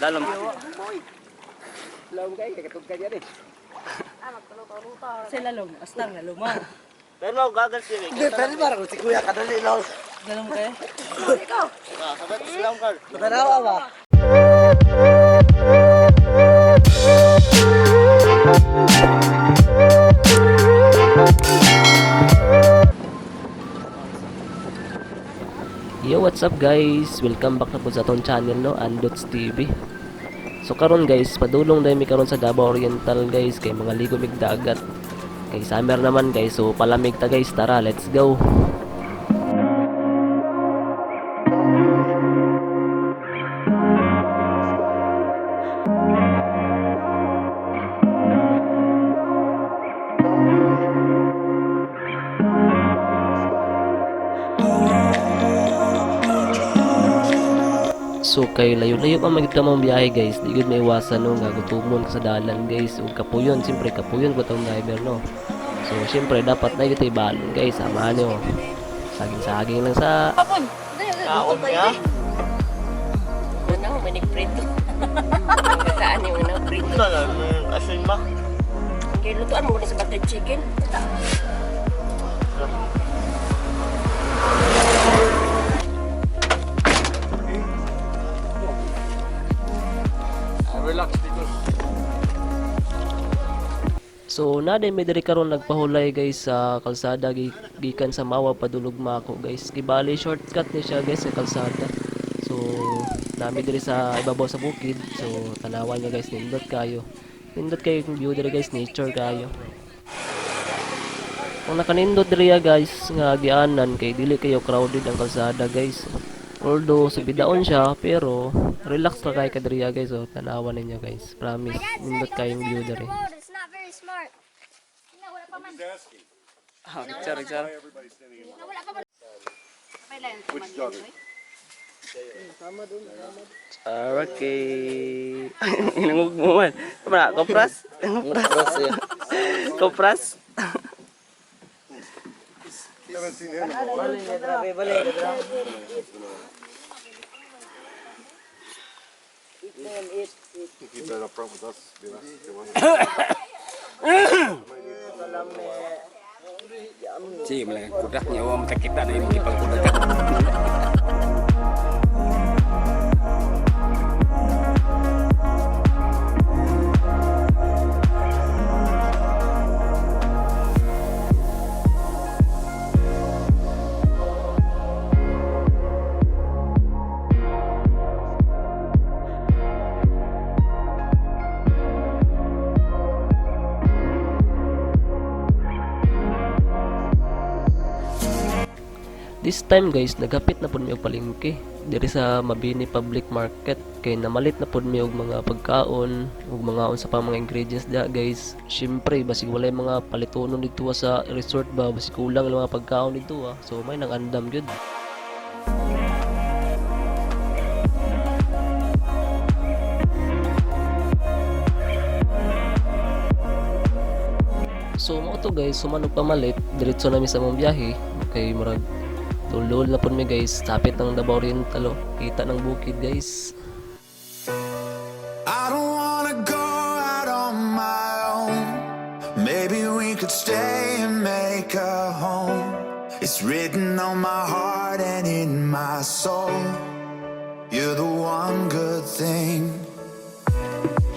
Lalom. Lalom kayo, kakatog ka dyan eh. Sa lalong, astang laluma. Pero mo gagal siya. Hindi, pero parang si Kuya kadali lang. Lalong kayo? Tanawa ba? Yo, what's up guys? Welcome back na po sa atong channel, no, Andots TV. So karon guys, padulong dahil mi karon sa Davao Oriental guys, kay mga ligo mig dagat. Kay summer naman guys, so palamig ta guys, tara, let's go. So kay layo-layo pa magid ka mong biyahe guys, di gud maiwasan no nga gutumon ka sa dalan guys. Ug kapuyon, siyempre kapuyon ko tong driver no. So siyempre dapat na gyud balon guys, samahan niyo. Saging-saging lang sa Kapon! Kaon niya. Ano, may nagprito. Saan yung nagprito? Ano lang, asin ba? Kaya lutuan mo na sa butter chicken. So na may diri karon nagpahulay guys sa kalsada gikan sa Mawa padulog Mako guys. Gibali shortcut ni siya guys sa kalsada. So nami diri sa ibabaw sa bukid. So tanawan niyo guys, nindot kayo. Nindot kayo yung view diri guys, nature kayo. Kung nakanindot diri ya, guys nga gianan kay dili kayo crowded ang kalsada guys. Although subidaon siya pero relax ra kay ka diri ya, guys. So tanawan ninyo guys. Promise nindot kayong view diri. It's not very smart. Ah, picture, picture. Okay. Inangog mo man. Tama na, kopras? Kopras. Kopras? Keep that up front with us. Be less, be less. Sige, malaking kudak niya. Huwag matakita na yung ipagkudak. This time guys, nagapit na pud mi og palengke diri sa Mabini Public Market kay namalit na pud mi og mga pagkaon ug mga unsa pa mga ingredients diha guys. Syempre basig walay mga palitonon didto sa resort ba, basig kulang ang mga pagkaon didto ah. So may nang andam gyud. So mo to guys, sumanog pamalit, diretso na mi sa among biyahe kay murag tulol na pud mi guys, sapit ng Davao Oriental oh. Kita ng bukid guys. I don't wanna go out on my own. Maybe we could stay and make a home. It's written on my heart and in my soul. You're the one good thing.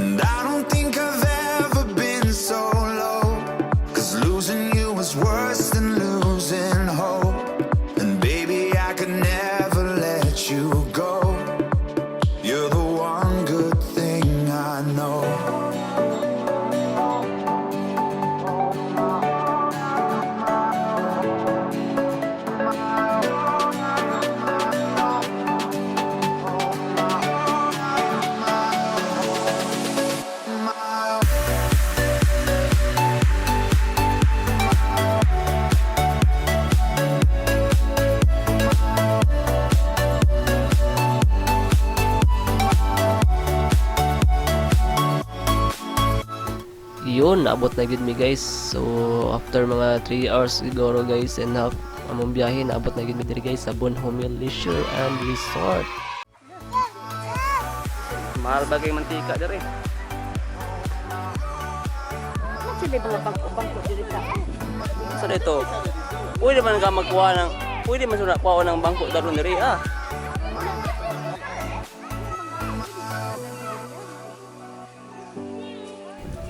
And I don't think I've ever been so low. 'Cause losing you was worse than losing hope. And baby, I could never let you go. You're the one good thing I know. Yun, naabot na gid mi guys. So after mga 3 hours siguro guys and half among biyahe, naabot na gid mi diri guys sa Bonhomil Leisure and Resort. Mahal ba kay mantika diri? Ano sila mga bangko-bangko diri sa? Sa dito. Pwede man ka magkuha ng pwede man sila kuha ng bangko daron diri ah.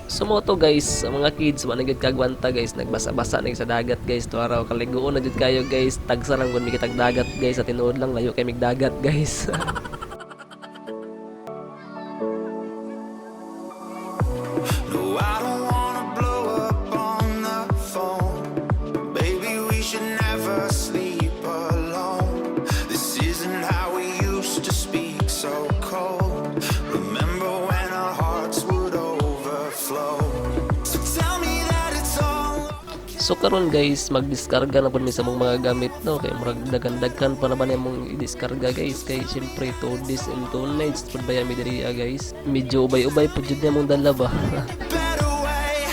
So mo to guys, ang mga kids wala gyud kagwanta guys, nagbasa-basa na sa dagat guys, to araw kaliguon na jud kayo guys, tagsa lang gud mi kitag dagat guys, sa tinuod lang layo kay mig dagat guys. No, I don't wanna blow up on the phone. Baby, we should never sleep alone. This isn't how we used to speak, so cold. Remember when our hearts would overflow? So tell me that it's all. So karon guys, magdiskarga na pud mi sa mong mga gamit no, kay murag daghan-daghan pa na ba nimong i-diskarga guys, kay syempre 2 days and 2 nights pud ba mi diri ah, guys. Medyo ubay-ubay pud jud na mong dala ba. Better way.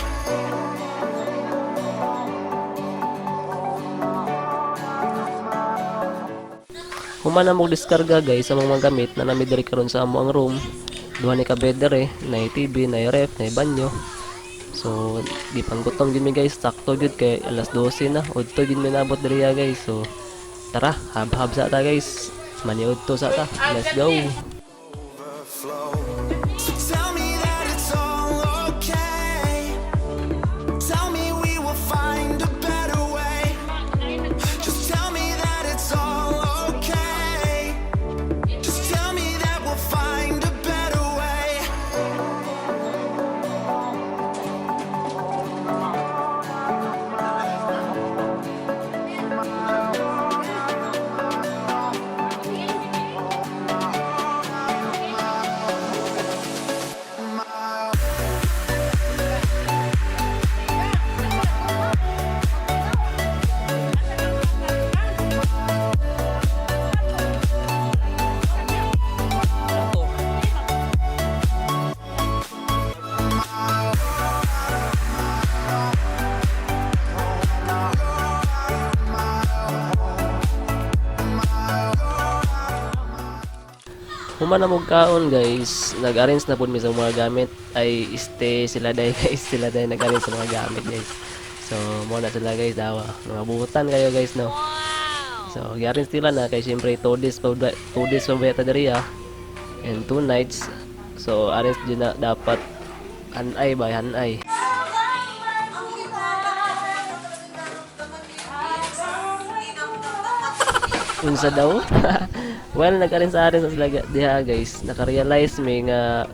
Human na mo diskarga guys sa mga gamit na nami diri karon sa amo ang room. Duha ni ka bed diri, nay TV, nay ref, nay banyo. So, di panggutom gid mi guys, sakto gid kay alas 12 na. Udto gid mi nabot diri ah, guys. So, tara, hab-hab sa ta guys. Maniudto sa ta. Let's go. Overflow. So tell me that it's all okay. Tell me we will find a better way. Just tell me that it's all okay. Just tell me that we'll find a better way. Human na mo kaon guys, nag-arrange na pud mi sa mga gamit ay stay sila day guys, sila day nag-arrange sa mga gamit guys. So, mo na sila guys dawa. Mga buhutan kayo guys no. So, gi-arrange nila na kay syempre 2 days pa 2 days pa ba diri ah. And 2 nights. So, arrange din na dapat hanay ba hanay. Unsa daw? Well, nag-arrange sa sila diha guys. Naka-realize mi nga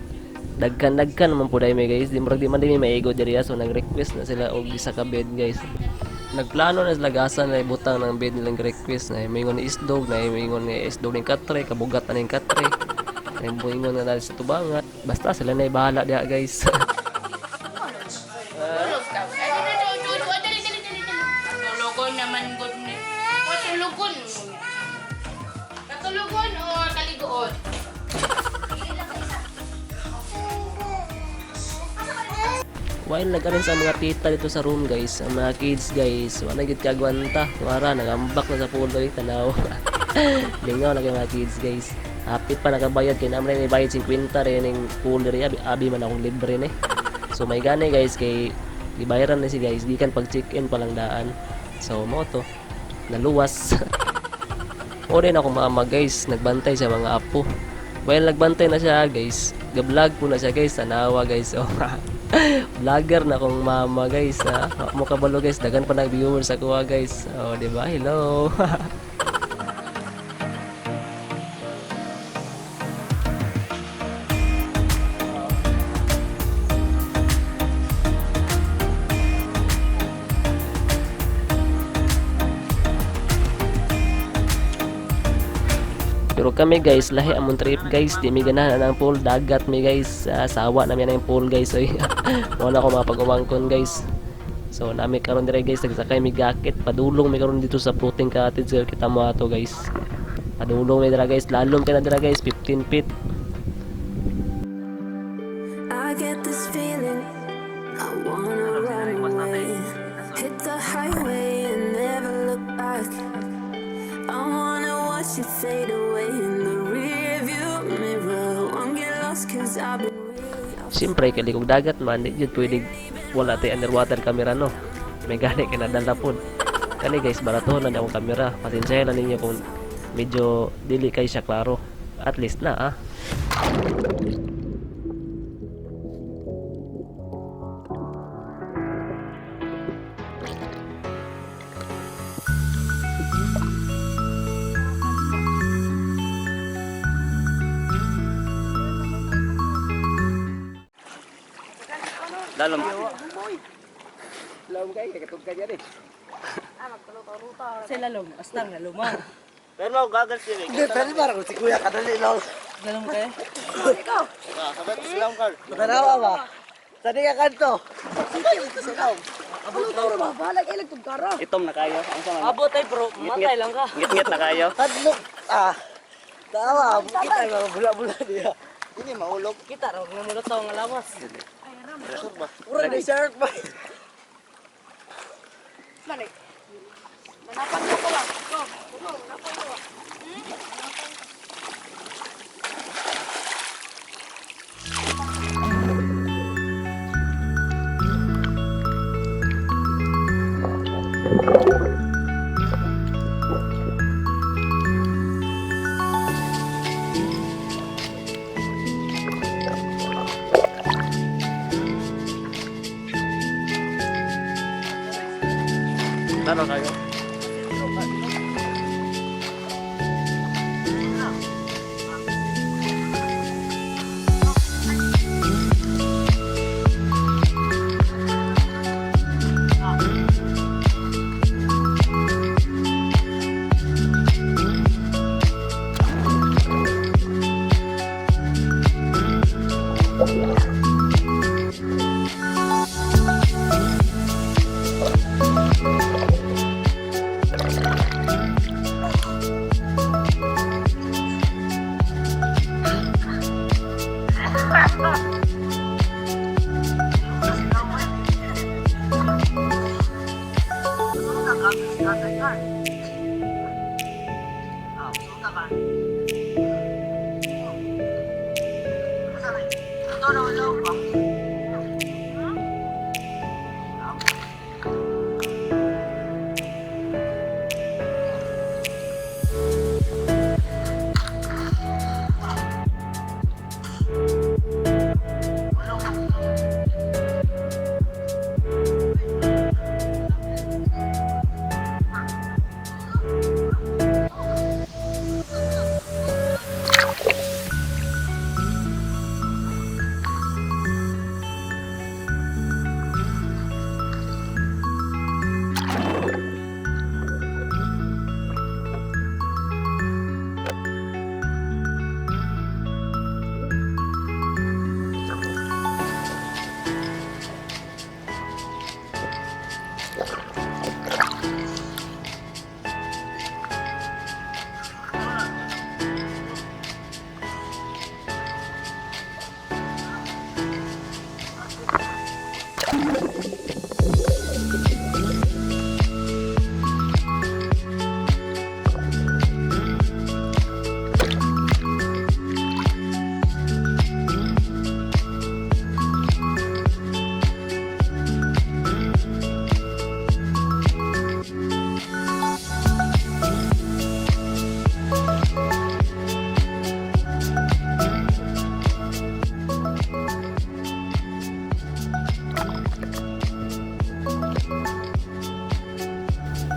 dagkan-dagkan man pud ay mi guys. Di murag di man di mi maigo diri ah. So nag-request na sila og isa ka bed guys. Nagplano na sila gasa na ibutang ng bed nilang request na moingon ni isdog, na moingon ni isdog ning katre, kabugat na ning katre. Na moingon na sa tubangan. Basta sila na bahala diha guys. Dali, dali, dali, dali. Katulugon naman gud ni. Katulugon. Katulugon o kaliguon? While nag-arrange sa mga tita dito sa room guys, ang mga kids guys, wala gid kagwanta. Wara nagambak na sa puloy tanaw. Lingaw na kay mga kids guys. Hapit pa nakabayad kay naman may bayad 50 rin ning pool diri abi, abi man akong libre ni. So may gani guys kay gibayaran na si guys gikan pag check-in pa lang daan. So mo to naluwas. O rin ako mama guys, nagbantay sa mga apo. Well, nagbantay na siya guys. Ga-vlog po na siya guys, tanawa guys. Oh. Vlogger na akong mama guys. Ha. Mo kabalo guys, dagan pa nag viewers ako ah, guys. Oh, di ba? Hello. Pero kami guys, lahi among trip guys, di mi ganahan ang pool, dagat mi guys, ah, sawa na mi ang pool guys. Oy. Mo na ako mapag-umangkon guys. So nami karon dire guys, nagsakay mi gakit, padulong mi karon dito sa floating cottage kay kita mo ato guys. Padulong mi dira guys, lalom kay na dira guys, 15 feet. I get this feeling I wanna run away. Hit the highway and never look back. I wanna watch you fade away in the rearview mirror. Won't get lost 'cause Sometimes I've been really Siyempre, kay likog dagat man, di jud pwede wala tay underwater camera, no. May gani kay nadala pod. Kani guys, baratuhon na akong kamera. Pasensyahan na ninyo kung medyo dili kay siya klaro. At least na ah. Lalom. Lalom kayo, katug ka dyan eh. Sa lalom, astang na lumang. Pero mo gagals yun eh. Hindi, pwede ba kung si Kuya kadali lang. Lalom kayo? Tanawa ba? Sa di ka kanto. Itom na kayo. Ang sama. Abot ay bro, matay lang ka. Ngit-ngit na kayo. Kadlok. Ah. Tawa, kita mga bula-bula niya. Hindi mahulog. Kita raw nga mo taw nga lawas. Pura ni shark ba? Mali. Manapan mo ko ba? Go. Go, manapan mo ba? Lalo kayo.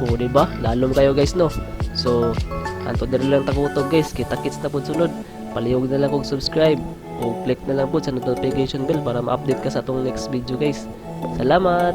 Oo, di ba? Lalom kayo guys, no? So, anto diri lang takutob guys. Kita-kits na pud sunod. Palihog na lang kog subscribe o click na lang pud sa notification bell para ma-update ka sa atong next video guys. Salamat!